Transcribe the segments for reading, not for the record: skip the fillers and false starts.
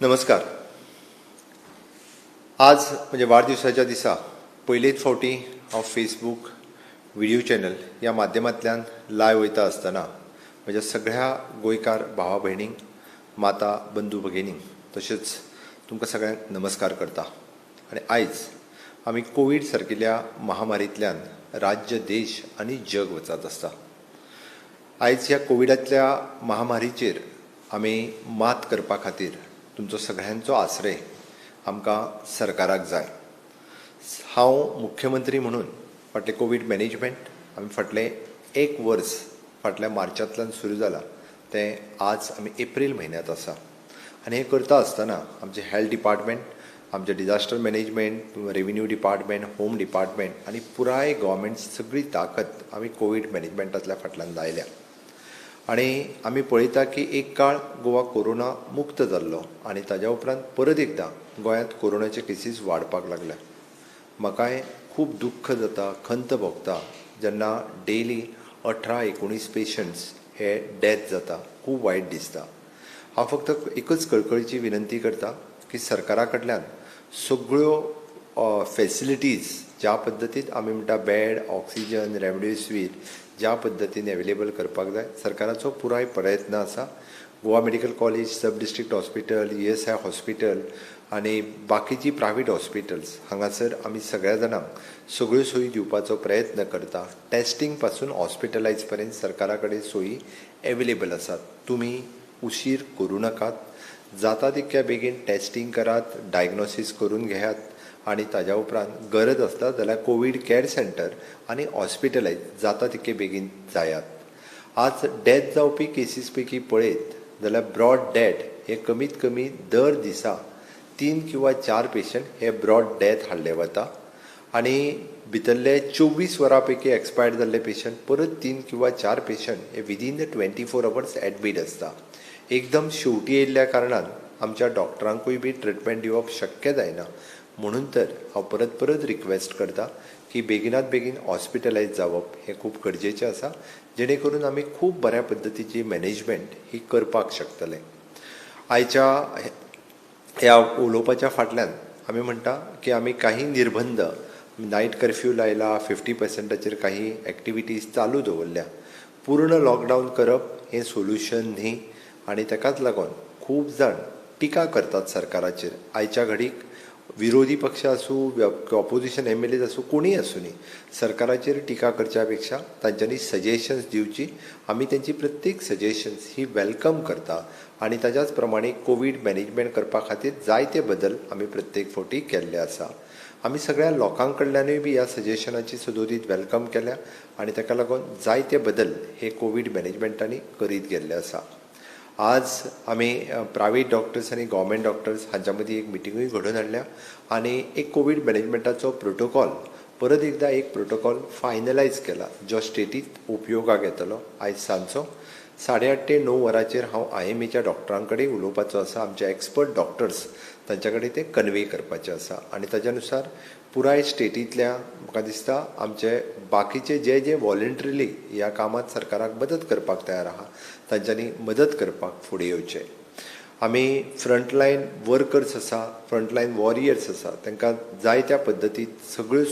नमस्कार. आज म्हणजे वाडदिवसाच्या दिसा पयलेच फावटी हांव फेसबूक व्हिडिओ चॅनल ह्या माध्यमांतल्यान लायव्ह वयता आसतना म्हज्या सगळ्या गोंयकार भावा भयणींक, माता बंधू भगिनींक तशेंच तुमकां सगळ्यांक नमस्कार करता. आनी आयज आमी कोवीड सारकिल्ल्या महामारींतल्यान राज्य, देश आनी जग वचत आसता. आयज ह्या कोविडांतल्या महामारीचेर आमी मात करपा खातीर तुमचो सगळ्यांचो आश्रय आमकां सरकाराक जाय. हांव मुख्यमंत्री म्हणून फाटलें कोवीड मॅनेजमेंट आमी फाटलें एक वर्स फाटल्या मार्चांतल्यान सुरू जाला तें आज आमी एप्रील म्हयन्यांत आसा. आनी हें करता आसतना आमचें हेल्थ डिपार्टमेंट, आमचें disaster management, revenue department, home department आनी पुराय गव्हर्मेंट सगळी ताकद आमी कोवीड मॅनेजमेंटांतल्या फाटल्यान लायल्या. आनी आमी पळयता की एक काळ गोवा कोरोना मुक्त जाल्लो आनी ताज्या उपरांत परत एकदां गोंयांत कोरोनाचे केसीस वाडपाक लागल्या. म्हाकाय खूब दुख्ख जाता, खंत भोगता जेन्ना डेली 18-19 पेशंट्स हे डेथ जाता, खूब वायट दिसता. हांव फक्त एकच कळकळीची विनंती करता की सरकारा कडल्यान सगळ्यो फेसिलिटीज ज्या पद्दतीन आमी म्हणटा बेड, ऑक्सिजन, रेमडेसिवीर ज्या पद्दतीन एवेलेबल करपाक जाय, सरकाराचो पुराय प्रयत्न आसा. Goa medical college, sub district hospital, ESI hospital आनी बाकीची प्रायवेट हॉस्पिटल्स हांगासर आमी सगळ्या जाणांक सगळ्यो सोयी दिवपाचो प्रयत्न करता. टेस्टिंग पासून हॉस्पिटलायज पर्यंत सरकारा कडेन सोयी एवेलेबल आसात. तुमी उशीर करूं नाकात, जाता तितक्या बेगीन टेस्टिंग करात, डायग्नोसीस करून घेयात आनी ताज्या उपरांत गरज आसता जाल्यार कोवीड कॅर सेंटर आनी हॉस्पिटलायज जाता तितके बेगीन जायात. आज डेथ जावपी केसीस पैकी पळयत जाल्यार ब्रॉड डेथ हे कमीत कमी दर दिसा 3 किंवा 4 पेशंट हे ब्रॉड डेथ हाडले वता आनी भितरले 24 वरां पैकी एक्सपायर्ड जाल्ले पेशंट परत 3 किंवा 4 पेशंट हे विदीन the 24 hours admit आसता. एकदम शेवटी येयल्ल्या कारणान आमच्या डॉक्टरांकूय बी ट्रिटमेंट दिवप शक्य जायना. म्हणून तर हांव परत परत रिक्वेस्ट करता की बेगिनात बेगीन हॉस्पिटलायज जावप हें खूब गरजेचें आसा, जेणे करून आमी खूब बऱ्या पद्दतीची मॅनेजमेंट ही करपाक शकतले. आयच्या ह्या उलोवपाच्या फाटल्यान आमी म्हणटा की आमी काही निर्बंध, नायट कर्फ्यू लायला, 50%चेर काही एक्टिविटीज चालू दवरल्या. पूर्ण लॉकडावन करप हें सोल्युशन न्ही आनी ताकाच लागून खूब जाण टिका करतात सरकाराचेर. आयच्या घडीक विरोधी पक्ष आसूं, ऑपोजिशन एम एल एज आसूं, कोणीय आसूं न्ही, सरकाराचेर टिका करच्या पेक्षा तांच्यांनी सजेशन्स दिवची. आमी तेंची प्रत्येक सजेशन्स ही welcome करता आनी ताज्याच प्रमाणे कोवीड मॅनेजमेंट करपा खातीर जायते बदल आमी प्रत्येक फावटी केल्ले आसा. आमी सगळ्या लोकां कडल्यानूय बी ह्या सजेशनाची सदोदीत welcome केल्या आनी ताका लागून जायते बदल हे कोवीड मॅनेजमेंटांनी करीत गेल्ले आसा. आज आमी प्रायवेट डॉक्टर्स आनी गव्हर्मेंट डॉक्टर्स हांच्या मदीं एक मिटिंगूय घडोवन हाडल्या आनी एक कोवीड मॅनेजमेंटाचो प्रोटोकॉल परत एकदां एक प्रोटोकॉल फायनलायज केला जो स्टेटीत उपयोगाक येतलो. आयज सांजचो 8:30 ते 9 वरांचेर हांव IMAच्या डॉक्टरां कडेन उलोवपाचो आसा. आमचे एक्सपर्ट डॉक्टर्स तांच्या कडेन ते कन्वे करपाचे आसा आनी ताज्या नुसार पुराय स्टेटींतल्या म्हाका दिसता आमचे बाकीचे जे जे वॉलंटरीली ह्या कामांत सरकाराक मदत करपाक तयार आहा तांच्यांनी मदत करपाक फुडें येवचें. आमी फ्रंटलायन वर्कर्स आसा, फ्रंटलायन वॉरियर्स आसा, तांकां जाय त्या पद्दतीत सगळ्यो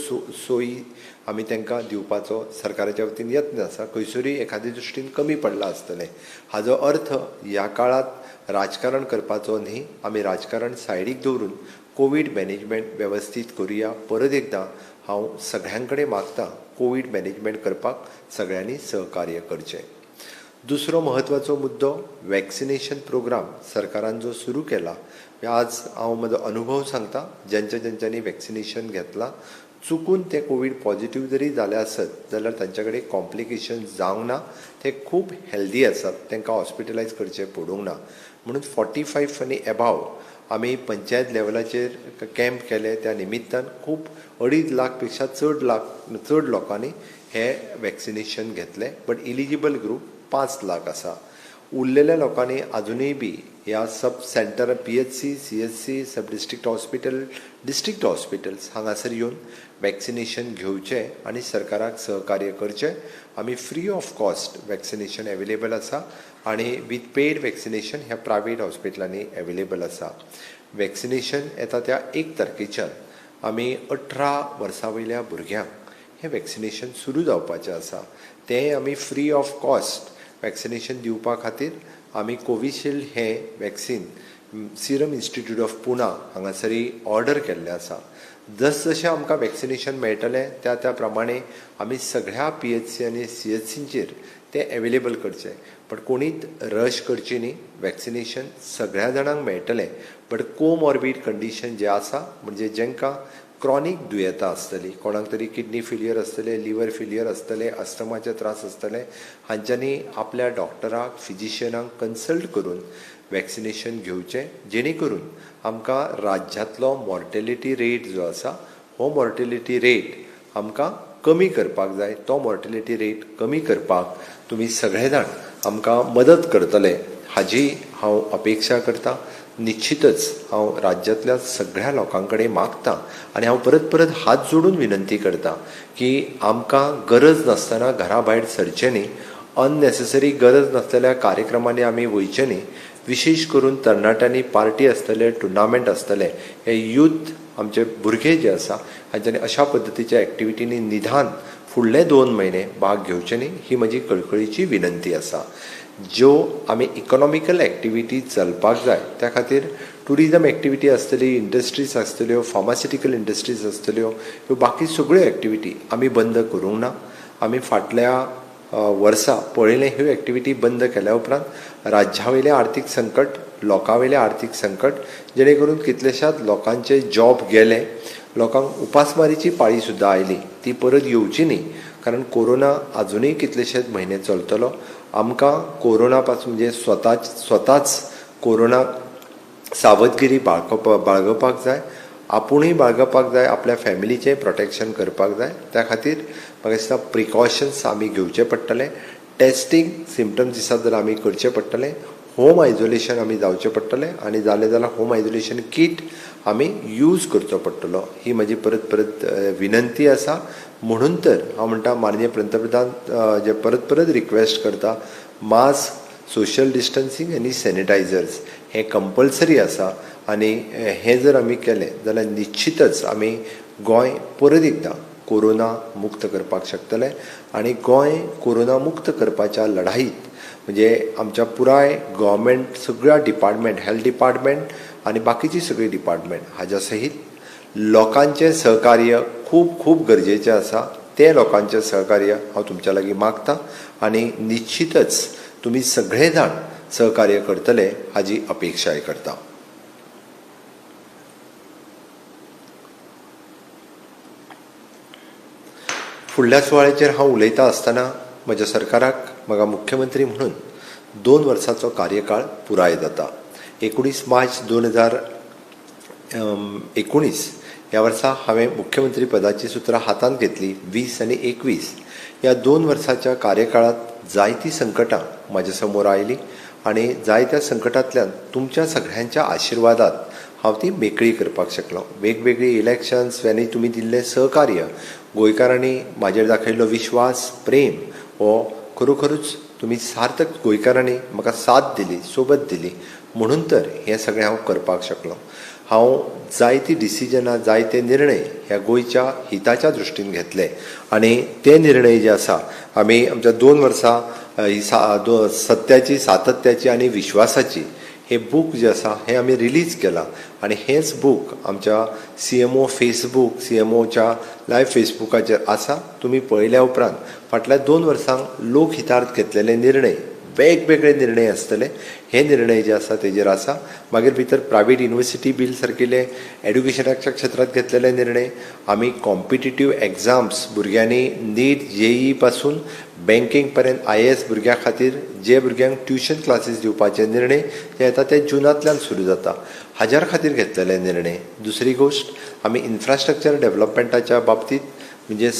सोयी आमी तांकां दिवपाचो सरकाराच्या वतीन यत्न आसा. खंयसरूय एखादे दृश्टीन कमी पडलां आसतलें, हाजो अर्थ ह्या काळांत राजकारण करपाचो न्ही. आमी राजकारण सायडीक दवरून कोवीड मॅनेजमेंट वेवस्थीत करुया. परत एकदां हांव सगळ्यां कडेन मागता कोवीड मॅनेजमेंट करपाक सगळ्यांनी सहकार्य करचें. दुसरो म्हत्वाचो मुद्दो वॅक्सिनेशन प्रोग्राम सरकारान जो सुरू केला, आज हांव म्हजो अनुभव सांगता. ज्यांच्या ज्यांच्यांनी वॅक्सिनेशन घेतलां चुकून ते कोवीड पॉझिटिव्ह जरी जाले आसत जाल्यार तांच्या कडेन कॉम्प्लिकेशन जावंक ना, ते खूब हेल्दी आसात, तांकां हॉस्पिटलायज करचें पडूंक ना. म्हणून 45 आनी एबाव आमी पंचायत लेवलाचेर कॅम्प केले, त्या निमित्तान खूब 2.5 लाख पेक्षा चड लोकांनी हें वॅक्सिनेशन घेतलें. बट इलिजिबल ग्रूप 5 लाख आसा. उरलेल्या लोकांनी आजुनूय बी ह्या सब centre PHC, CHC, sub district hospital, district hospitals हांगासर येवन वॅक्सिनेशन घेवचें आनी सरकाराक सहकार्य करचें. आमी free of cost vaccination available आसा आनी वीथ पेड वॅक्सिनेशन ह्या प्रायवेट हॉस्पिटलांनी एवेलेबल आसा. वॅक्सिनेशन येता त्या 1 तारखेच्यान आमी 18 वर्सां वयल्या भुरग्यांक हें वॅक्सिनेशन सुरू जावपाचें आसा. तें आमी फ्री ऑफ कॉस्ट वॅक्सिनेशन दिवपा खातीर आमी कोविशिल्ड हें vaccine Serum Institute of Pune हांगासरी ऑर्डर केल्लें आसा. जसजशें आमकां वॅक्सिनेशन मेळटलें त्या त्या प्रमाणे आमी सगळ्या PHC आनी CHCंचेर तें एवेलेबल करचें. बट कोणीच रश करची न्ही. वॅक्सिनेशन सगळ्या जाणांक मेळटलें, बट कोमॉर्बीड कंडिशन जें आसा म्हणजे जांकां क्रॉनीक दुयेंतां आसतलीं, कोणाक तरी किडनी फेलियर आसतलें, लिवर फेलियर आसतलें, अस्थमाचे त्रास आसतले, हांच्यांनी आपल्या डॉक्टराक, फिजिशियनाक कन्सल्ट करून वॅक्सिनेशन घेवचें, जेणे करून आमकां राज्यांतलो मॉर्टेलिटी रेट जो आसा हो मॉर्टेलिटी रेट आमकां कमी करपाक जाय. तो मॉर्टेलिटी रेट कमी करपाक तुमी सगळे जाण आमकां मदत करतले हाजी हांव अपेक्षा करता. निश्चितच हांव राज्यांतल्या सगळ्या लोकां कडेन मागता आनी हांव परत परत हात जोडून विनंती करता की आमकां गरज नासतना घरा भायर सरचें न्ही, अननेसेसरी गरज नासलेल्या कार्यक्रमांनी आमी वयचें न्ही. विशेश करून तरणाट्यांनी पार्टी आसतले, टुर्नामेंट आसतले, हे यूथ आमचे भुरगे जे आसा हांच्यांनी अशा पद्दतीच्या एक्टिविटींनी निदान फुडले 2 म्हयने भाग घेवचे न्ही, ही म्हजी कळकळीची विनंती आसा. ज्यो आमी इकॉनॉमिकल एक्टिविटी चलपाक जाय त्या खातीर ट्युरिजम एक्टिविटी आसतली, इंडस्ट्रीज आसतल्यो, फार्मास्युटिकल इंडस्ट्रीज आसतल्यो, ह्यो बाकी सगळ्यो एक्टिविटी आमी बंद करूंक ना. आमी फाटल्या वर्सा पळयलें ह्यो एक्टिविटी बंद केल्या उपरांत राज्या वयलें आर्थीक संकट, लोकां वयलें आर्थीक संकट, जेणे करून कितलेशाच लोकांचे जॉब गेले, लोकांक उपासमारीची पाळी सुद्दां आयली, ती परत येवची न्ही, कारण कोरोना आजुनूय कितलेशेच म्हयने चलतलो. आमकां कोरोना पासून म्हणजे स्वताच कोरोना सावधगिरी बाळगपाक जाय, आपुणूय बाळगपाक जाय, आपल्या फॅमिलीचें प्रोटेक्शन करपाक जाय. त्या खातीर म्हाका दिसता प्रिकॉशन्स आमी घेवचे पडटले, टेस्टींग सिमटम्स दिसत जाल्यार आमी करचें पडटलें, होम आयसोलेशन आमी जावचें पडटलें आनी जालें जाल्यार होम आयसोलेशन कीट आमी यूज करचो पडटलो. ही म्हजी परत परत विनंती आसा. म्हणून तर हांव म्हणटा माननीय पंतप्रधान जे परत परत रिक्वेस्ट करता, मास्क, सोशल डिस्टन्सींग आनी सॅनिटायझर्स हें कंपल्सरी आसा आनी हें जर आमी केलें जाल्यार निश्चितच आमी गोंय परत एकदां कोरोना मुक्त करपाक शकतले. आनी गोंय कोरोना मुक्त करपाच्या लढाईत म्हणजे आमच्या पुराय गव्हर्मेंट, सगळ्या डिपार्टमेंट, हेल्थ डिपार्टमेंट आनी बाकीची सगळी डिपार्टमेंट हाज्या सहीत लोकांचें सहकार्य खूब खूब गरजेचें आसा. तें लोकांचें सहकार्य हांव तुमच्या लागीं मागता आनी निश्चितच तुमी सगळे जाण सहकार्य करतले हाजी अपेक्षाय करता. फुडल्या सुवाळ्याचेर हांव उलयता आसतना म्हज्या सरकाराक म्हाका मुख्यमंत्री म्हणून 2 वर्सांचो कार्यकाळ पुराय जाता. 19 मार्च 2019 ह्या वर्सा हांवें मुख्यमंत्री पदाची सुत्रां हातांत घेतली. 20 आनी 21 ह्या 2 वर्साच्या कार्यकाळांत जायतीं संकटां म्हाज्या समोर आयलीं आनी जायत्या संकटांतल्यान तुमच्या सगळ्यांच्या आशिर्वादात हांव ती मेकळी करपाक शकलो. वेगवेगळी इलेक्शन्स आनी तुमी दिल्लें सहकार्य, गोंयकारांनी म्हाजेर दाखयल्लो विश्वास, प्रेम हो खरोखरूच तुमी सार्थक गोंयकारांनी म्हाका साथ दिली, सोबत दिली, म्हणून तर हें सगळें हांव करपाक शकलो. हांव जायतीं डिसिजनां, जायते निर्णय ह्या गोंयच्या हिताच्या दृश्टीन घेतले आनी ते निर्णय जे आसा आमी आमच्या 2 वर्सां ही सत्याची, सातत्याची आनी विश्वासाची हे बूक जे आसा हें आमी रिलीज केलां आनी हेंच बूक आमच्या CMO Facebook, CMOच्या लायव्ह फेसबुकाचेर आसा. तुमी पळयल्या उपरांत फाटल्या 2 वर्सांक लोकहितार्थ घेतलेले निर्णय, वेगवेगळे निर्णय आसतले, हे निर्णय जे आसा तेजेर आसा. मागीर भितर प्रायवेट युनिवर्सिटी बील सारकिले एड्युकेशनाच्या क्षेत्रांत घेतलेले निर्णय, आमी कॉम्पिटिटीव एग्जाम्स भुरग्यांनी नीट, जेई पासून बँकींग पर्यंत IAS भुरग्यां खातीर जे भुरग्यांक ट्युशन क्लासीस दिवपाचे निर्णय जे येता ते जुनांतल्यान सुरू जाता, हाज्यार खातीर घेतलेले निर्णय. दुसरी गोश्ट, आमी इन्फ्रास्ट्रक्चर डेव्हलपमेंटाच्या बाबतींत म्हणजे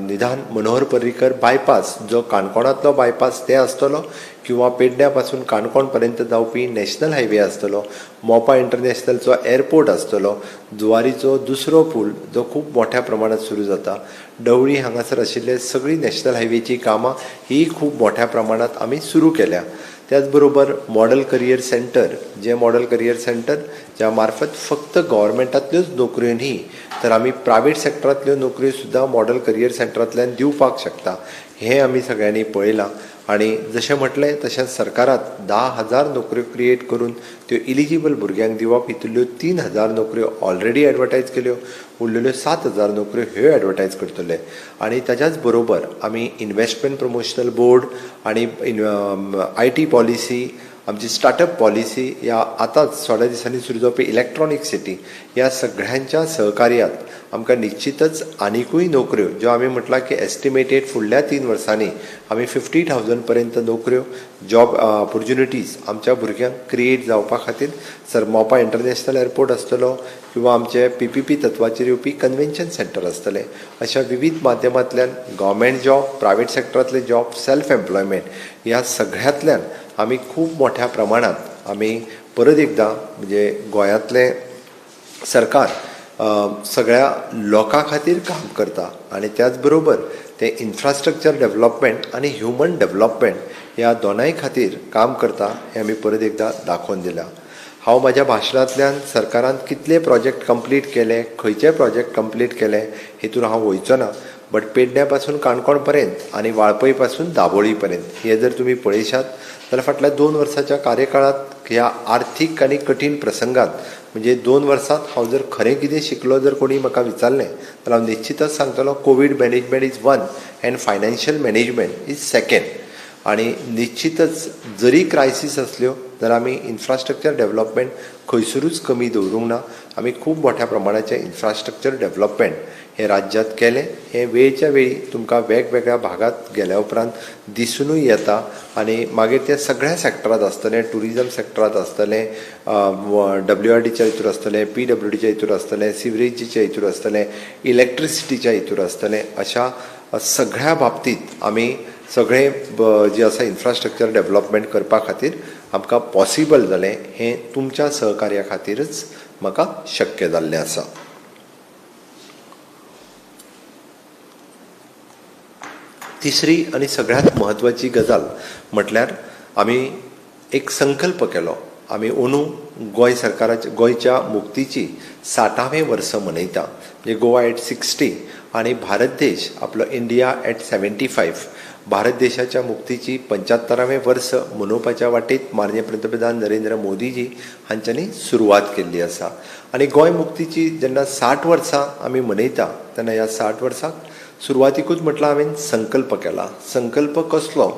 निदान मनोहर पर्रीकर बायपास जो काणकोणांतलो बायपास ते आसतलो किंवा पेडण्या पासून काणकोण पर्यंत जावपी नॅशनल हायवे आसतलो, मोपा इंटरनॅशनलचो एअरपोर्ट आसतलो, जुवारीचो दुसरो पूल जो खूब मोठ्या प्रमाणात सुरू जाता, डवळी हांगासर आशिल्ले सगळीं नॅशनल हायवेची कामां ही खूब मोठ्या प्रमाणात आमी सुरू केल्या. त्याचबरोबर मॉडल करियर सेंटर, जे मॉडल करियर सेंटर ज्या मार्फत फक्त गव्हर्मेंटांतल्योच नोकऱ्यो न्ही तर आमी प्रायवेट सेक्टरांतल्यो नोकऱ्यो सुद्दां मॉडल करियर सेंटरांतल्यान दिवपाक शकता हें आमी सगळ्यांनी पळयलां. आनी जशें म्हटलें तशें सरकारात 10,000 नोकऱ्यो क्रिएट करून त्यो इलिजिबल भुरग्यांक दिवप, हितुल्यो 3,000 नोकऱ्यो ऑलरेडी एडवर्टायज केल्यो, उरलेल्यो 7,000 नोकऱ्यो ह्यो एडवर्टायज करतले. आनी ताच्याच बरोबर आमी इन्वेस्टमेंट प्रमोशनल बोर्ड आनी IT policy, आमची स्टार्टअप पॉलिसी, ह्या आतांच थोड्या दिसांनी सुरू जावपी इलेक्ट्रॉनीक सिटी, ह्या सगळ्यांच्या सहकार्यात आमकां निश्चितच आनिकूय नोकऱ्यो ज्यो आमी म्हटलां की एस्टिमेटेड फुडल्या 3 वर्सांनी आमी 50,000 पर्यंत नोकऱ्यो जॉब ऑपॉर्च्युनिटीज आमच्या भुरग्यांक क्रिएट जावपा खातीर सर मोपा इंटरनॅशनल एअरपोर्ट आसतलो किंवा आमचे PPP तत्वाचेर येवपी कन्व्हेन्शन सेंटर आसतलें, अशा विविध माध्यमांतल्यान गव्हर्मेंट जॉब, प्रायवेट सेक्टरांतले जॉब, सेल्फ एम्प्लॉयमेंट ह्या सगळ्यांतल्यान आमी खूब मोठ्या प्रमाणात आमी परत एकदां म्हणजे गोंयांतलें सरकार सगळ्या लोकां खातीर काम करता आनी त्याच बरोबर तें इन्फ्रास्ट्रक्चर डेवलपमेंट आनी ह्युमन डेवलपमेंट ह्या दोनाय खातीर काम करता हें आमी परत एकदां दाखोवन दिलां. हांव म्हाज्या भाशणांतल्यान सरकारान कितले प्रोजेक्ट कंप्लीट केले, खंयचे प्रोजेक्ट कंप्लीट केले हेतून हांव वयचो ना, बट पेडण्या पासून काणकोण पर्यंत आनी वाळपय पासून दाबोळी पर्यंत हे जर तुमी पळयशात जाल्यार फाटल्या 2 वर्साच्या कार्यकाळांत ह्या आर्थीक आनी कठीण प्रसंगात म्हणजे 2 वर्सांत हांव जर खरें कितें शिकलो जर कोणी म्हाका विचारलें जाल्यार हांव निश्चितच सांगतलो COVID management is 1 and financial management is 2. आनी निश्चितच जरी क्रायसीस आसल्यो जाल्यार आमी इन्फ्रास्ट्रक्चर डेवलपमेंट खंयसरूच कमी दवरूंक ना. आमी खूब मोठ्या प्रमाणाचें इन्फ्रास्ट्रक्चर डेवलपमेंट हें राज्यांत केलें, हें वेळच्या वेळी तुमकां वेगवेगळ्या भागांत गेल्या उपरांत दिसुनूय येता. आनी मागीर तें सगळ्या सेक्टरांत आसतलें, ट्युरिजम सेक्टरांत आसतलें, WRDच्या हितूर आसतलें, PWDच्या हितूर आसतलें, सिवरेजीच्या हितूर आसतलें, इलेक्ट्रिसिटीच्या हितूर आसतलें, अशा सगळ्या बाबतींत आमी सगळें जें आसा इन्फ्रास्ट्रक्चर डेवलपमेंट करपा खातीर आमकां पॉसिबल जालें, हें तुमच्या सहकार्या खातीरच म्हाका शक्य जाल्लें आसा. तिसरी आनी सगळ्यांत म्हत्वाची गजाल म्हटल्यार आमी एक संकल्प केलो. आमी अंदू गोंय सरकाराच्या गोंयच्या मुक्तीची 60वें वर्स मनयता, म्हणजे गोवा एट 60 आनी भारत देश आपलो इंडिया एट 75. भारत देशाच्या मुक्तीची 75वें वर्स मनोवपाच्या वाटेत माननीय पंतप्रधान नरेंद्र मोदीजी हांच्यांनी सुरवात केल्ली आसा. आनी गोंय मुक्तीची जेन्ना 60 वर्सां आमी मनयता तेन्ना ह्या 60 वर्सांक सुरवातीकूच म्हटलां हांवें संकल्प केला. संकल्प कसलो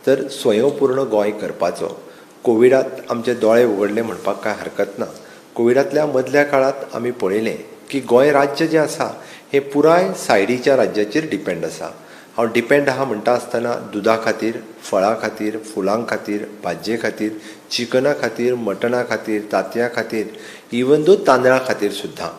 तर स्वयंपूर्ण गोंय करपाचो. कोविडात आमचे दोळे उगडले म्हणपाक कांय हरकत ना. कोविडांतल्या मदल्या काळांत आमी पळयलें की गोंय राज्य जें आसा हें पुराय सायडीच्या राज्याचेर डिपेंड आसा. हांव डिपेंड आहा म्हणटा आसतना दुदा खातीर, फळां खातीर, फुलां खातीर, भाजये खातीर, चिकना खातीर, मटणा खातीर, तांतयां खातीर, इवन दो तांदळा खातीर सुद्दां.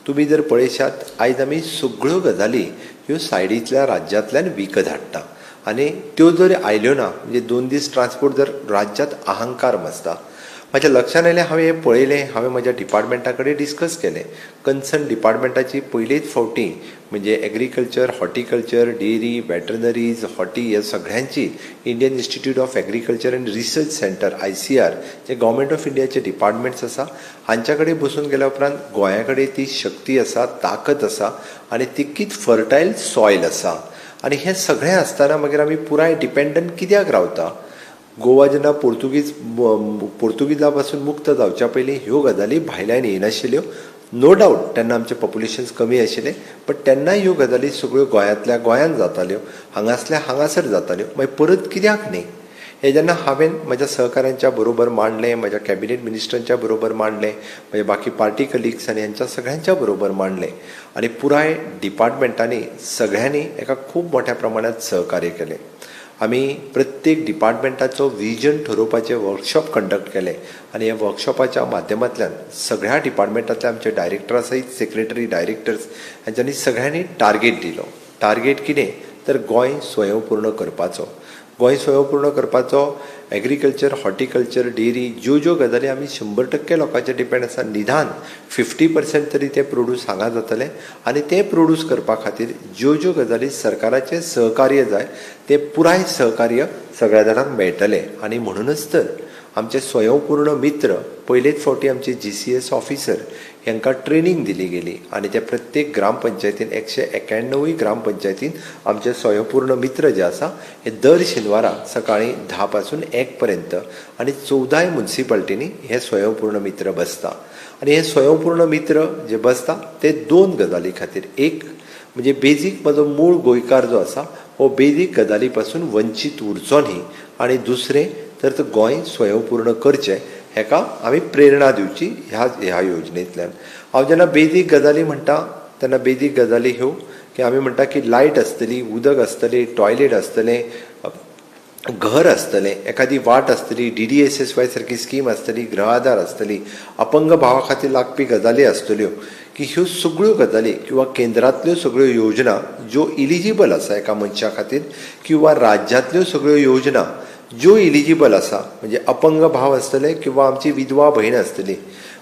तुमी जर पळयशात आयज आमी सगळ्यो गजाली ह्यो सायडींतल्या राज्यांतल्यान विकत हाडटा आनी त्यो जर आयल्यो ना म्हणजे 2 दीस ट्रान्सपोर्ट जर राज्यांत अहंकार मसता. म्हाज्या लक्षान आयलें, हांवें हें पळयलें, हांवें म्हज्या डिपार्टमेंटा कडेन डिस्कस केलें. कन्सर्न डिपार्टमेंटाची पयलीच फावटी म्हणजे एग्रीकल्चर, हॉर्टिकल्चर, डेअरी, वेटरनरीज, हॉटी ह्या सगळ्यांची Indian Institute of Agriculture and Research Centre ICAR J government of इंडियाचे डिपार्टमेंट्स आसा हांच्या कडेन बसून गेल्या उपरांत गोंया कडेन ती शक्ती आसा, ताकत आसा आनी तितकीच फर्टायल सॉयल आसा. आनी हें सगळें आसतना मागीर आमी पुराय डिपेंडंट कित्याक रावता? गोवा जेन्ना पोर्तुगीजा पासून मुक्त जावच्या पयलीं ह्यो गजाली भायल्यान येनाशिल्ल्यो. नो डावट तेन्ना आमचें पॉप्युलेशन कमी आशिल्लें, बट तेन्नाय ह्यो गजाली सगळ्यो गोंयांतल्या गोंयांत जाताल्यो, हांगासल्या हांगासर जाताल्यो. मागीर परत कित्याक न्ही हें जेन्ना हांवें म्हज्या सहकाऱ्यांच्या बरोबर मांडलें, म्हज्या कॅबिनेट मिनिस्टरांच्या बरोबर मांडलें, म्हज्या बाकी पार्टी कलिग्स आनी ह्यांच्या सगळ्यांच्या बरोबर मांडलें आनी पुराय डिपार्टमेंटांनी सगळ्यांनी एका खूब मोठ्या प्रमाणांत सहकार्य केलें. आमी प्रत्येक डिपार्टमेंटाचो विजन ठरोवपाचें वर्कशॉप कंडक्ट केलें आनी ह्या वर्कशॉपाच्या माध्यमांतल्यान सगळ्या डिपार्टमेंटांतले आमचे डायरेक्टरा सयत सेक्रेटरी, डायरेक्टर्स हांच्यांनी सगळ्यांनी टार्गेट दिलो. टार्गेट कितें तर गोंय स्वयंपूर्ण करपाचो. गोंय स्वयंपूर्ण करपाचो एग्रीकल्चर, हॉर्टिकल्चर, डेरी ज्यो ज्यो गजाली आमी 100% लोकांचेर डिपेंड आसा, निदान 50% तरी तें प्रोड्यूस हांगा जातलें आनी तें प्रोड्यूस करपा खातीर ज्यो ज्यो गजाली सरकाराचें सहकार्य जाय तें पुराय सहकार्य सगळ्या जाणांक मेळटलें. आनी म्हणूनच तर आमचे स्वयंपूर्ण मित्र पयलेच फावटी आमचे GCS officer हांकां ट्रेनींग दिली गेली आनी ते प्रत्येक ग्रामपंचायतीन 191 ग्रामपंचायतीन आमचे स्वयंपूर्ण मित्र जे आसा हे दर शेनवारा सकाळीं 10 पासून 1 पर्यंत आनी 14 मुन्सिपाल्टींनी हे स्वयंपूर्ण मित्र बसता. आनी हे स्वयंपूर्ण मित्र जे बसता ते 2 गजाली खातीर, एक म्हणजे बेजीक म्हजो मूळ गोंयकार जो आसा हो बेजीक गजाली पासून वंचीत उरचो न्ही आनी दुसरें तर तो गोंय स्वयंपूर्ण करचें हेका आमी प्रेरणा दिवची ह्या ह्या योजनेंतल्यान. हांव जेन्ना बेजीक गजाली म्हणटा तेन्ना बेजीक गजाली ह्यो की आमी म्हणटा की लायट आसतली, उदक आसतलें, टॉयलेट आसतलें, घर आसतलें, एखादी वाट आसतली, DDSSY सारकी स्कीम आसतली, गृह आधार आसतली, अपंग भावा खातीर लागपी गजाली आसतल्यो की ह्यो सगळ्यो गजाली किंवा केंद्रांतल्यो सगळ्यो योजना ज्यो इलिजिबल आसा एका मनशा खातीर किंवा राज्यांतल्यो सगळ्यो योजना ज्यो इलिजिबल आसा म्हणजे अपंग भाव आसतले किंवा आमची विधवा भयण आसतली,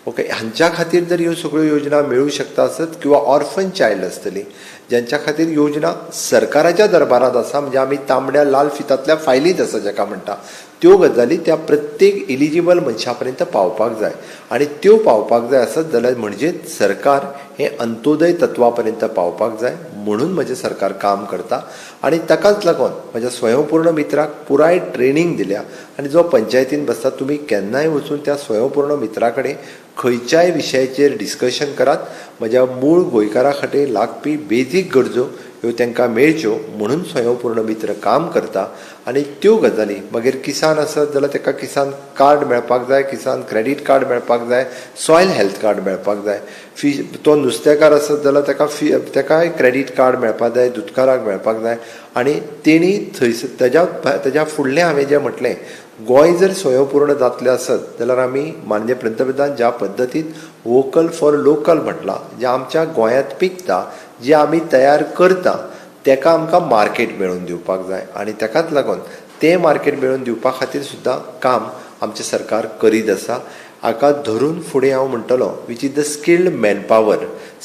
ओके, हांच्या खातीर जर ह्यो सगळ्यो योजना मेळूं शकता आसत किंवा ऑर्फन चायल्ड आसतली ज्यांच्या खातीर योजना सरकाराच्या दरबारांत आसा म्हणजे आमी तांबड्या लाल फितांतल्या फायलींत आसा जेका म्हणटा त्यो गजाली त्या प्रत्येक इलिजिबल मनशा पर्यंत पावपाक जाय आनी त्यो पावपाक जाय आसत जाल्यार म्हणजे सरकार हें अंत्योदय तत्वा पर्यंत पावपाक जाय म्हणून म्हजें सरकार काम करता. आनी ताकाच लागून म्हज्या स्वयंपूर्ण मित्राक पुराय ट्रेनींग दिल्या आनी जो पंचायतीन बसता तुमी केन्नाय वचून त्या स्वयंपूर्ण मित्रा कडेन खंयच्याय विशयाचेर डिस्कशन करात. म्हज्या मूळ गोंयकारा खातीर लागपी बेजीक गरजो ह्यो तांकां मेळच्यो म्हणून स्वयंपूर्ण मित्र काम करता. आनी त्यो गजाली मागीर किसान आसत जाल्यार ताका किसान कार्ड मेळपाक जाय, किसान क्रेडीट कार्ड मेळपाक जाय, सॉयल हेल्थ कार्ड मेळपाक जाय, फी तो नुस्तेकार आसत जाल्यार ताका फी ताकाय क्रेडीट कार्ड मेळपाक जाय, दुदकाराक मेळपाक जाय. आनी तेणी थंयसर तेज्या फुडलें हांवें जें म्हटलें गोंय जर स्वयंपूर्ण जातलें आसत जाल्यार आमी माननीय पंतप्रधान ज्या पद्दतीन वोकल फॉर लोकल म्हटलां, जें आमच्या गोंयांत पिकता, जें आमी तयार करता तेका आमकां मार्केट मेळोवन दिवपाक जाय आनी तेकाच लागून तें मार्केट मेळोवन दिवपा खातीर सुद्दां काम आमचें सरकार करीत आसा. हाका धरून फुडें हांव म्हणटलो which is the skilled manpower.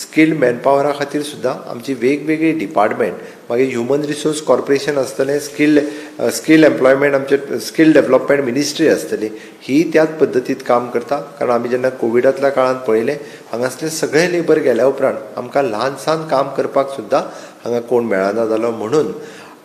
Skilled मॅनपावरा खातीर सुद्दां आमची वेगवेगळी डिपार्टमेंट मागीर ह्युमन रिसोर्स कॉर्पोरेशन आसतलें, स्किल एम्प्लॉयमेंट आमचे स्किल डेवलपमेंट मिनिस्ट्री आसतली, ही त्याच पद्दतीत काम करता. कारण आमी जेन्ना कोविडांतल्या काळांत पळयलें हांगासले सगळे लेबर गेल्या उपरांत आमकां ल्हान सान काम करपाक सुद्दां हांगा कोण मेळना जालो. म्हणून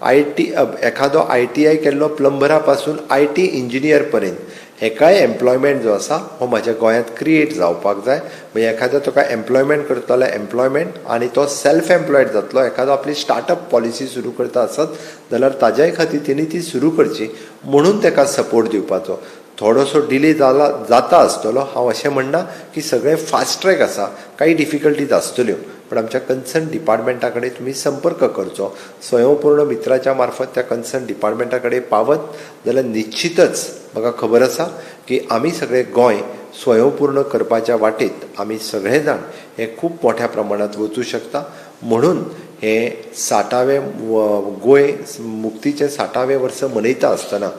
IT एखादो ITI केल्लो प्लंबरा पासून IT engineer पर्यंत हेकाय एम्प्लॉयमेंट जो आसा हो म्हाज्या गोंयांत क्रिएट जावपाक जाय. म्हणजे एखादो तुका एम्प्लॉयमेंट करतलो जाल्यार एम्प्लॉयमेंट आनी तो सेल्फ एम्प्लॉयड जातलो, एखादो आपली स्टार्टअप पॉलिसी सुरू करता आसत जाल्यार ताज्याय खातीर तेणी ती सुरू करची म्हणून ताका सपोर्ट दिवपाचो. थोडोसो डिले जाला जाता आसतलो, हांव अशें म्हणना की सगळें फास्ट ट्रॅक आसा, कांय डिफिकल्टीज आसतल्यो, पण आमच्या कन्सर्न डिपार्टमेंटा कडेन तुमी संपर्क करचो. स्वयंपूर्ण मित्राच्या मार्फत त्या कन्सर्न डिपार्टमेंटा कडेन पावत जाल्यार निश्चितच म्हाका खबर आसा की आमी सगळे गोंय स्वयंपूर्ण करपाच्या वाटेत आमी सगळे जाण हे खूब मोठ्या प्रमाणांत वचूं शकता. म्हणून हे 60वें गोंय मुक्तीचें 60वें वर्स मनयता आसतना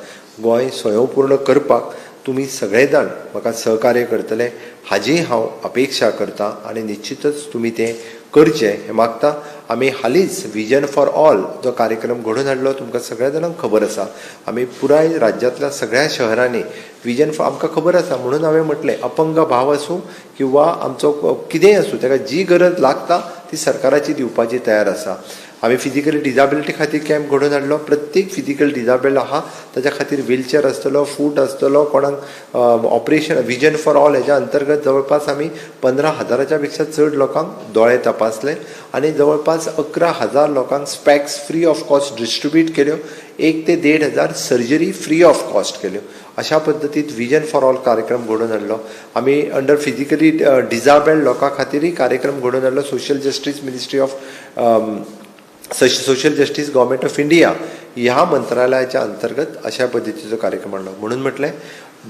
गोंय स्वयंपूर्ण करपाक तुमी सगळे जाण म्हाका सहकार्य करतले हाजी हांव अपेक्षा करता आनी निश्चितच तुमी तें करचें हें मागता. आमी हालींच विजन फॉर ऑल जो कार्यक्रम घडोवन हाडलो तुमकां सगळ्या जाणांक खबर आसा. आमी पुराय राज्यांतल्या सगळ्या शहरांनी विजन फॉर आमकां खबर आसा म्हणून हांवें म्हटलें अपंग भाव आसूं किंवा आमचो कितेंय आसूं ताका जी गरज लागता ती सरकाराची दिवपाची तयार आसा. आमी फिजिकली डिजाबिलिटी खातीर कॅम्प घडोवन हाडलो, प्रत्येक फिजिकल डिजाबल्ड आहा ताच्या खातीर व्हीलचेर आसतलो, फूट आसतलो, कोणाक ऑपरेशन विजन फॉर ऑल हेज्या अंतर्गत जवळपास आमी 15,000 पेक्षा चड लोकांक दोळे तपासले आनी जवळपास 11,000 लोकांक specs free of cost distribute केल्यो, 1 ते 1,500 सर्जरी फ्री ऑफ कॉस्ट केल्यो. अशा पद्दतीत विजन फॉर ऑल कार्यक्रम घडोवन हाडलो. आमी अंडर फिजिकली डिजाबल्ड लोकां खातीरय कार्यक्रम घडोवन हाडलो. Social justice ministry of Social justice government of India ह्या मंत्रालयाच्या अंतर्गत अशा पद्दतीचो कार्यक्रम हाडलो. म्हणून म्हटलें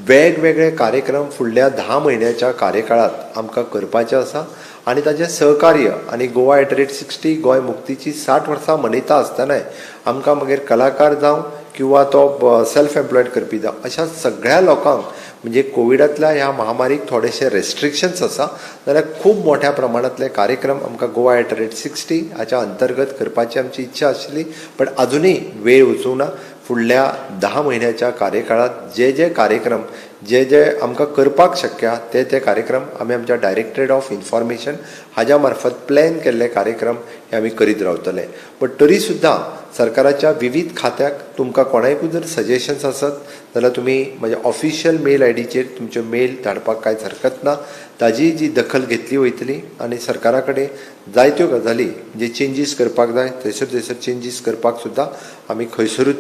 वेगवेगळे कार्यक्रम फुडल्या 10 म्हयन्याच्या कार्यकाळात आमकां करपाचें आसा आनी ताचें सहकार्य आनी गोवा एट रेट 60 गोंय मुक्तीची 60 वर्सां मनयता आसतनाय आमकां मागीर कलाकार जावं किंवा तो सेल्फ एम्प्लॉयड करपी जावं अशा सगळ्या लोकांक म्हणजे कोविडांतल्या ह्या महामारीक थोडेशे रेस्ट्रिक्शन्स आसा जाल्यार खूब मोठ्या प्रमाणांतले कार्यक्रम आमकां गोवा एट रेट 60 हाच्या अंतर्गत करपाची आमची इच्छा आशिल्ली, पण अजुनूय वेळ वचूंक ना. फुडल्या 10 म्हयन्याच्या कार्यकाळांत जे जे कार्यक्रम जे जे आमकां करपाक शक्य आहा ते ते कार्यक्रम आमी आमच्या डायरेक्टरेट ऑफ इन्फॉर्मेशन हाज्या मार्फत प्लॅन केल्ले कार्यक्रम हे आमी करीत रावतले. पण तरी सुद्दां सरकाराच्या विविध खात्याक तुमकां कोणायकूय जर सजेशन्स आसत जाल्यार तुमी म्हज्या ऑफिशियल मेल आयडीचेर तुमच्यो मेल धाडपाक कांयच हरकत ना. ताजी जी दखल घेतली वयतली आनी सरकारा कडेन जायत्यो गजाली जे चेंजीस करपाक जाय थंयसर थंयसर चेंजीस करपाक सुद्दां आमी खंयसरूच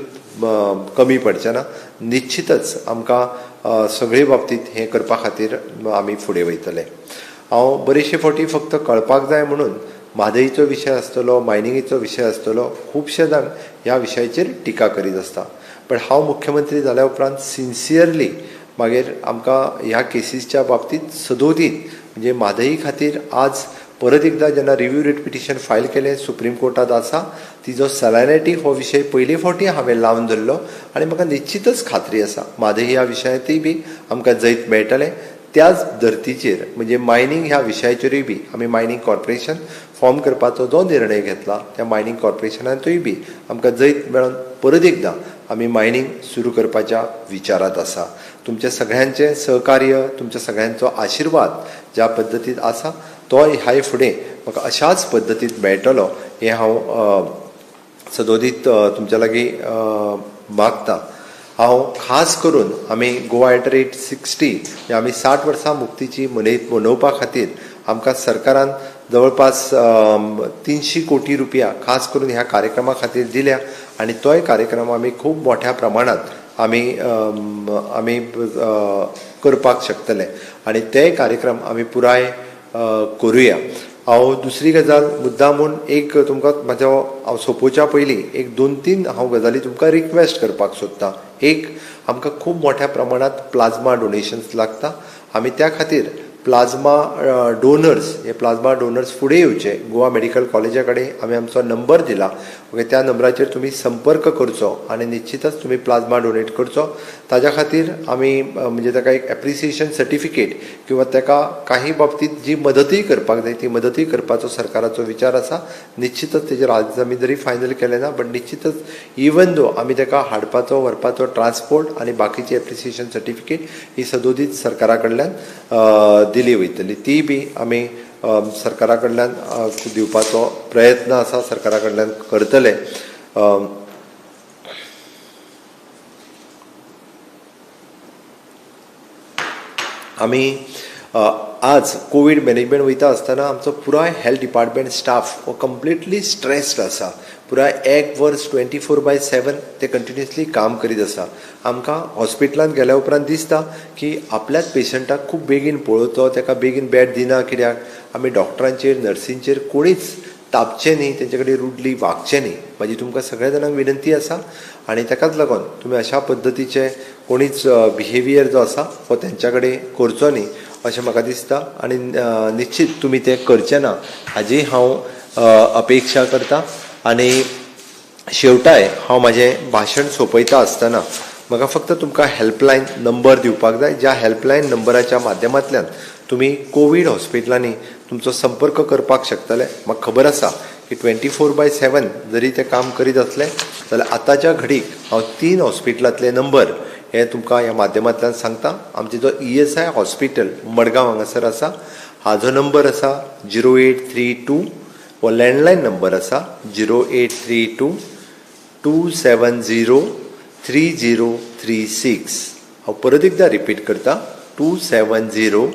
कमी पडचे ना. निश्चितच आमकां सगळे बाबतींत हें करपा खातीर आमी फुडें वयतले. हांव बरेचशे फावटी फक्त कळपाक जाय म्हणून म्हादईचो विशय आसतलो, मायनिंगेचो विशय आसतलो, खुबशे जाण ह्या विशयाचेर टिका करीत आसता, पण हांव मुख्यमंत्री जाल्या उपरांत सिन्सियरली मागीर आमकां ह्या केसीसच्या बाबतींत सदोदीत म्हणजे म्हादई खातीर आज परत एकदां जेन्ना रिव्यू रिट पिटिशन फायल केलें सुप्रीम कोर्टांत आसा, तिजो सॅलायनिटी हो विशय पयले फावटी हांवें लावन धरलो आनी म्हाका निश्चितच खात्री आसा म्हादई ह्या विशयांतूय बी आमकां जैत मेळटलें. त्याच धर्तीचेर म्हणजे मायनींग ह्या विशयाचेरूय बी आमी मायनींग कॉर्पोरेशन फॉर्म करपाचो जो निर्णय घेतला त्या मायनींग कॉर्पोरेशनांतूय बी आमकां जैत मेळोवन परत एकदां आमी मायनींग सुरू करपाच्या विचारांत आसा. तुमच्या सगळ्यांचें सहकार्य, तुमच्या सगळ्यांचो आशिर्वाद ज्या पद्दतीन आसा तो ह्याय फुडें म्हाका अशाच पद्दतीन मेळटलो हें हांव सदोदीत तुमच्या लागीं मागता. हांव खास करून आमी गोवा एट रेट 60 आमी 60 वर्सां मुक्तीची मनोवपा खातीर आमकां सरकारान जवळपास 300 कोटी रुपया खास करून ह्या कार्यक्रमा खातीर दिल्या आनी तोय कार्यक्रम आमी खूब मोठ्या प्रमाणांत आमी आमी करपाक शकतले आनी ते कार्यक्रम आमी पुराय करुया. हांव दुसरी गजाल मुद्दाम म्हूण एक तुमकां म्हाजो हांव सोंपोवच्या पयलीं एक 2-3 हांव गजाली तुमकां रिक्वेस्ट करपाक सोदतां. एक, आमकां खूब मोठ्या प्रमाणांत प्लाझ्मा डोनेशन्स लागता, आमी त्या खातीर प्लाझ्मा डोनर्स हे प्लाझ्मा डोनर्स फुडें येवचे. गोवा मेडिकल कॉलेजा कडेन आमी आमचो नंबर दिला, ओके, त्या नंबराचेर तुमी संपर्क करचो आनी निश्चितच तुमी प्लाझ्मा डोनेट करचो. ताज्या खातीर आमी म्हणजे ताका एक एप्रिसिएशन सर्टिफिकेट किंवा ताका काही बाबतींत जी मदतूय करपाक जाय ती मदतूय करपाचो सरकाराचो विचार आसा. निश्चितच तेजेर आज आमी जरी फायनल केलें ना बट निश्चितच इवन दो आमी ताका हाडपाचो व्हरपाचो ट्रान्सपोर्ट आनी बाकीची एप्रिसिएशन सर्टिफिकेट ही सदोदीत सरकारा कडल्यान दिली वयतली, ती बी आमी सरकारा कडल्यान दिवपाचो प्रयत्न आसा, सरकारा कडल्यान करतले. आमी आज कोवीड मॅनेजमेंट वयता आसतना आमचो पुराय हेल्थ डिपार्टमेंट स्टाफ हो कंप्लिटली स्ट्रेस्ड आसा. पुराय एक वर्स 24/7 ते कंटिन्युअसली काम करीत आसा. आमकां हॉस्पिटलांत गेल्या उपरांत दिसता की आपल्याच पेशंटाक खूब बेगीन पळोवचो, ताका बेगीन बेड दिना, कित्याक आमी डॉक्टरांचेर नर्सींचेर कोणीच तापचें न्ही, तेंचे कडेन रुडली वागचें न्ही. म्हाजी तुमकां सगळ्या जाणांक विनंती आसा आनी ताकाच लागून तुमी अशा पद्दतीचे कोणीच बिहेवियर जो आसा हो तेंच्या कडेन करचो न्ही अशें म्हाका दिसता आनी निश्चीत तुमी तें करचें ना हाजी हांव अपेक्षा करता. आनी शेवटाय हांव म्हाजें भाशण सोंपयता आसतना म्हाका फक्त तुमकां हेल्पलायन नंबर दिवपाक जाय, ज्या हेल्पलायन नंबराच्या माध्यमांतल्यान तुमी कोवीड हॉस्पिटलांनी तुमचो संपर्क करपाक शकतले. म्हाका खबर आसा की 24/7 जरी ते काम करीत आसले जाल्यार आतांच्या घडीक हांव 3 हॉस्पिटलांतले नंबर हे तुमकां ह्या माध्यमांतल्यान सांगता. आमचें जो ESI hospital Madgaon हांगासर आसा हाजो नंबर आसा 0832, हो लँडलायन नंबर आसा 0832 270 3036. हांव परत एकदां रिपीट करता, 270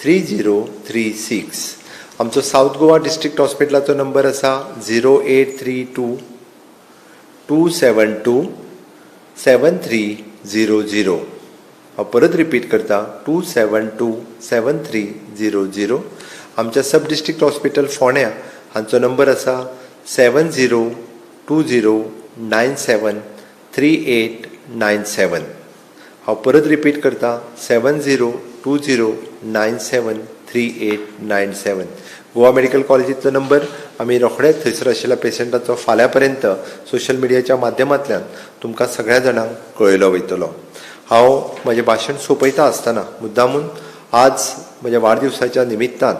3036. आमचो सावथ गोवा डिस्ट्रिक्ट हॉस्पिटलाचो नंबर आसा 0832 272 7300. हांव परत रिपीट करता, 272 7300. आमच्या सब डिस्ट्रिक्ट हॉस्पिटल फोंड्या हांचो नंबर आसा 7020 9738 97. हांव परत रिपीट करता, 7020 973897. गोवा मेडिकल कॉलेजींतलो नंबर. आमी रोखडेच थंयसर आशिल्ल्या पेशंटाचो फाल्यां पर्यंत सोशल मिडियाच्या माध्यमांतल्यान तुमकां सगळ्या जाणांक कळयलो वयतलो. हांव म्हजें भाशण सोंपयता आसतना मुद्दामून आज म्हज्या वाडदिवसाच्या निमित्तान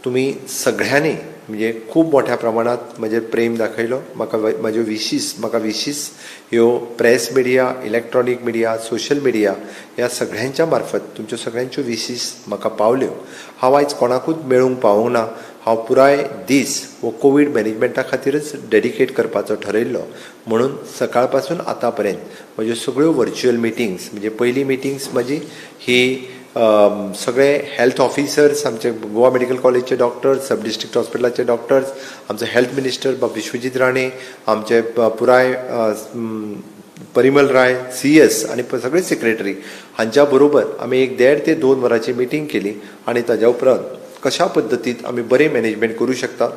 तुमी सगळ्यांनी म्हणजे खूब मोठ्या प्रमाणांत म्हजेर प्रेम दाखयलो. म्हाका म्हाज्यो विशीस, म्हाका विशीस ह्यो press media, electronic media, social media ह्या सगळ्यांच्या मार्फत तुमच्यो सगळ्यांच्यो विशीस म्हाका पावल्यो. हांव आयज कोणाकूच मेळूंक पावूंक ना. हांव पुराय दीस हो कोवीड मॅनेजमेंटा खातीरच डेडिकेट करपाचो ठरयल्लो, म्हणून सकाळ पासून आतां पर्यंत म्हज्यो सगळ्यो वर्च्युअल मिटिंग्स, म्हणजे पयली मिटिंग्स म्हजी ही सगळे हेल्थ ऑफिसर्स, आमचे गोवा मेडिकल कॉलेजचे डॉक्टर्स, सब डिस्ट्रिक्ट हॉस्पिटलाचे डॉक्टर्स, आमचो हेल्थ मिनिस्टर बाब विश्वजीत राणे, आमचे पुराय परिमल राय CS आनी सगळे सेक्रेटरी हांच्या बरोबर आमी एक 1.5 ते 2 वरांची मिटींग केली आनी ताज्या उपरांत कशा पद्दतीन आमी बरें मॅनेजमेंट करूं शकता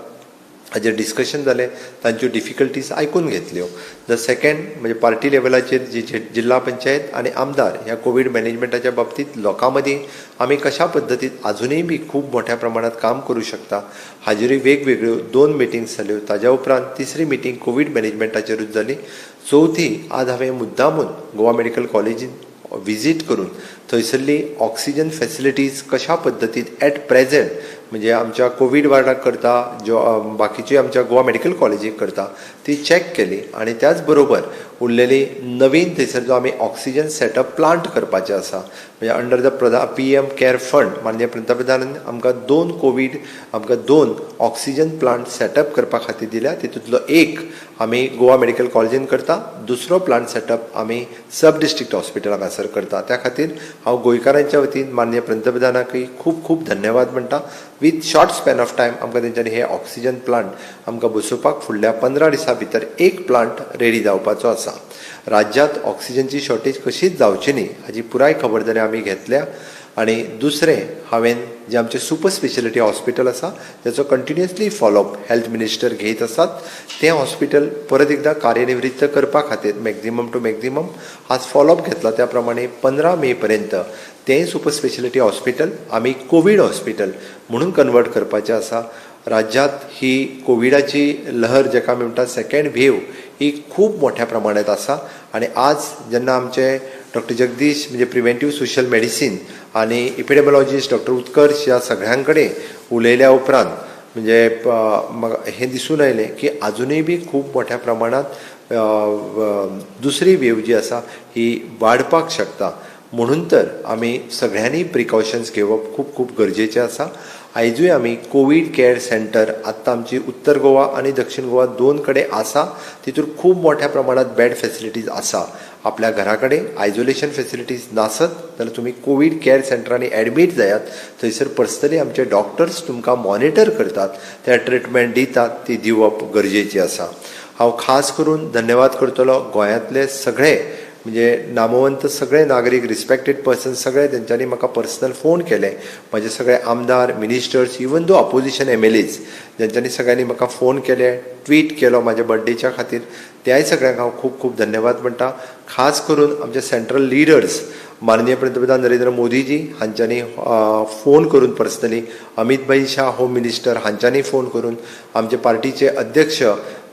हाजेर डिस्कशन जालें. तांच्यो डिफिकल्टीज आयकून घेतल्यो. The second म्हणजे पार्टी लेवलाचेर जी जिल्हा पंचायत आनी आमदार ह्या कोवीड मॅनेजमेंटाच्या बाबतींत लोकां मदीं आमी कशा पद्दतीन आजुनूय बी खूब मोठ्या प्रमाणांत काम करूं शकता हाजेरूय वेगवेगळ्यो 2 मिटिंग्स जाल्यो. ताज्या उपरांत तिसरी मिटींग कोवीड मॅनेजमेंटाचेरूच जाली. चवथी आज हांवें मुद्दामून गोवा मेडिकल कॉलेजीन विजीट करून थंयसरली ऑक्सिजन फॅसिलिटीज कशा पद्दतीन एट प्रेजेंट म्हणजे आमच्या कोवीड वार्डाक करता, ज्यो बाकीची आमच्या गोवा मेडिकल कॉलेजीक करता ती चॅक केली. आनी त्याच बरोबर उरलेली नवीन थंयसर जो आमी ऑक्सिजन सेटअप प्लांट करपाचे आसा, म्हणजे under the PM care fund माननीय पंतप्रधानान आमकां 2 ऑक्सिजन प्लांट सेटअप करपा खातीर दिल्या. तितूंतलो एक आमी गोवा मेडिकल कॉलेजीन करता, दुसरो प्लांट सेटअप आमी सब डिस्ट्रिक्ट हॉस्पिटल हांगासर करता. त्या खातीर हांव गोंयकारांच्या वतीन माननीय पंतप्रधानाकय खूब खूब धन्यवाद म्हणटा. With short span of time आमकां तेंच्यांनी हे ऑक्सिजन प्लांट आमकां बसोवपाक फुडल्या 15 दिसां भितर एक प्लांट रेडी जावपाचो आसा. राज्यांत ऑक्सिजनची शॉर्टेज कशीच जावची न्ही हाजी पुराय खबरदारी आमी घेतल्या. आनी दुसरें हांवें जें आमचें सुपर स्पेशलिटी हॉस्पिटल आसा ताचो continuously follow up health minister घेयत आसात. तें हॉस्पिटल परत एकदां कार्यनिवृत्त करपा खातीर मॅक्झिमम टू मॅक्झिमम आज फॉलोअप घेतला. त्या प्रमाणे 15 मे पर्यंत तें सुपर स्पेशलिटी हॉस्पिटल आमी कोवीड हॉस्पिटल म्हणून कन्वर्ट करपाचें आसा. राज्यांत ही कोविडाची लहर जेका आमी म्हणटा सेकेंड वेव ही खूब मोठ्या प्रमाणांत आसा. आनी आज जेन्ना आमचे डॉक्टर जगदीश म्हणजे प्रिवेंटीव सोशल मेडिसीन आनी इपिडेमॉलॉजिस्ट डॉक्टर उत्कर्ष ह्या सगळ्यां कडेन उलयल्या उपरांत म्हणजे हें दिसून आयलें की आजुनूय बी खूब मोठ्या प्रमाणांत दुसरी वेव जी आसा ही वाडपाक शकता. म्हणून तर आमी सगळ्यांनी प्रिकॉशन्स घेवप खूब खूब गरजेचें आसा. आयजूय आमी कोवीड केअर सेंटर आत्तां आमची उत्तर गोवा आनी दक्षिण गोवा 2 कडेन आसा. तितूर खूब मोठ्या प्रमाणांत बेड फॅसिलिटीज आसा. आपल्या घरा कडेन आयसोलेशन फॅसिलिटीज नासत जाल्यार तुमी कोवीड केअर सेंटरांनी एडमीट जायात. थंयसर पर्सनली आमचे डॉक्टर्स तुमकां मॉनिटर करतात, त्या ट्रिटमेंट दितात, ती दिवप गरजेची आसा. हांव खास करून धन्यवाद करतलो गोंयांतले सगळे म्हणजे नामवंत सगळे नागरीक, रिस्पेक्टेड पर्सन सगळे तेंच्यांनी म्हाका पर्सनल फोन केले. म्हजे सगळे आमदार, ministers, even though opposition MLAs जेंच्यांनी सगळ्यांनी म्हाका फोन केले, ट्वीट केलो म्हाज्या बर्थडेच्या खातीर, त्याय सगळ्यांक हांव खूब खूब धन्यवाद म्हणटा. खास करून आमचे सेंट्रल लिडर्स माननीय पंतप्रधान नरेंद्र मोदीजी हांच्यांनी फोन करून पर्सनली, अमित भाई शाह होम मिनिस्टर हांच्यांनी फोन करून, आमचे पार्टीचे अध्यक्ष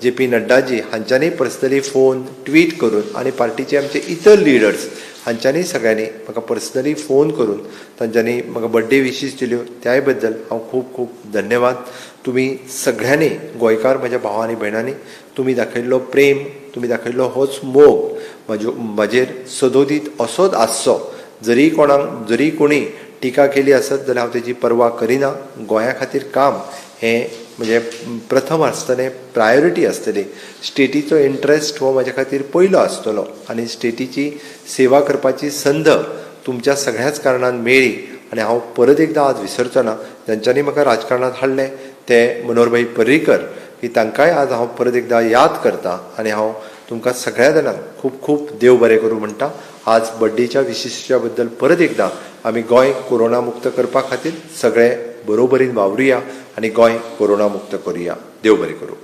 JP Naddaji हांच्यांनी personally phone tweet करून आनी पार्टीचे आमचे इतर लिडर्स हांच्यांनी सगळ्यांनी म्हाका पर्सनली फोन करून तांच्यांनी म्हाका बर्थडे विशीस दिल्यो, त्याय बद्दल हांव खूब खूब धन्यवाद. तुमी सगळ्यांनी गोंयकार म्हज्या भाव आनी भयणांनी तुमी दाखयल्लो प्रेम, तुमी दाखयल्लो होच मोग म्हजेर सदोदीत असोच आसचो. जरी कोणाक जरी कोणी टिका केली आसत जाल्यार हांव तेजी पर्वा करिना. गोंया खातीर काम हें म्हणजे प्रथम आसतलें, प्रायोरिटी आसतली. स्टेटीचो इंट्रस्ट हो म्हज्या खातीर पयलो आसतलो आनी स्टेटीची सेवा करपाची संद तुमच्या सगळ्याच कारणान मेळ्ळी. आनी हांव परत एकदां आज विसरचो ना जांच्यांनी म्हाका राजकारणांत हाडलें ते मनोहरभाई पर्रीकर, की तांकांय आज हांव परत एकदां याद करता. आनी हांव तुमकां सगळ्या जाणांक खूब खूब देव बरें करूं म्हणटा. आज बड्डेच्या विशिश्ट्या बद्दल परत एकदां आमी गोंय कोरोना मुक्त करपा खातीर सगळे बरोबरीन वावरुया आनी गोंय कोरोना मुक्त करुया. देव बरें करूं.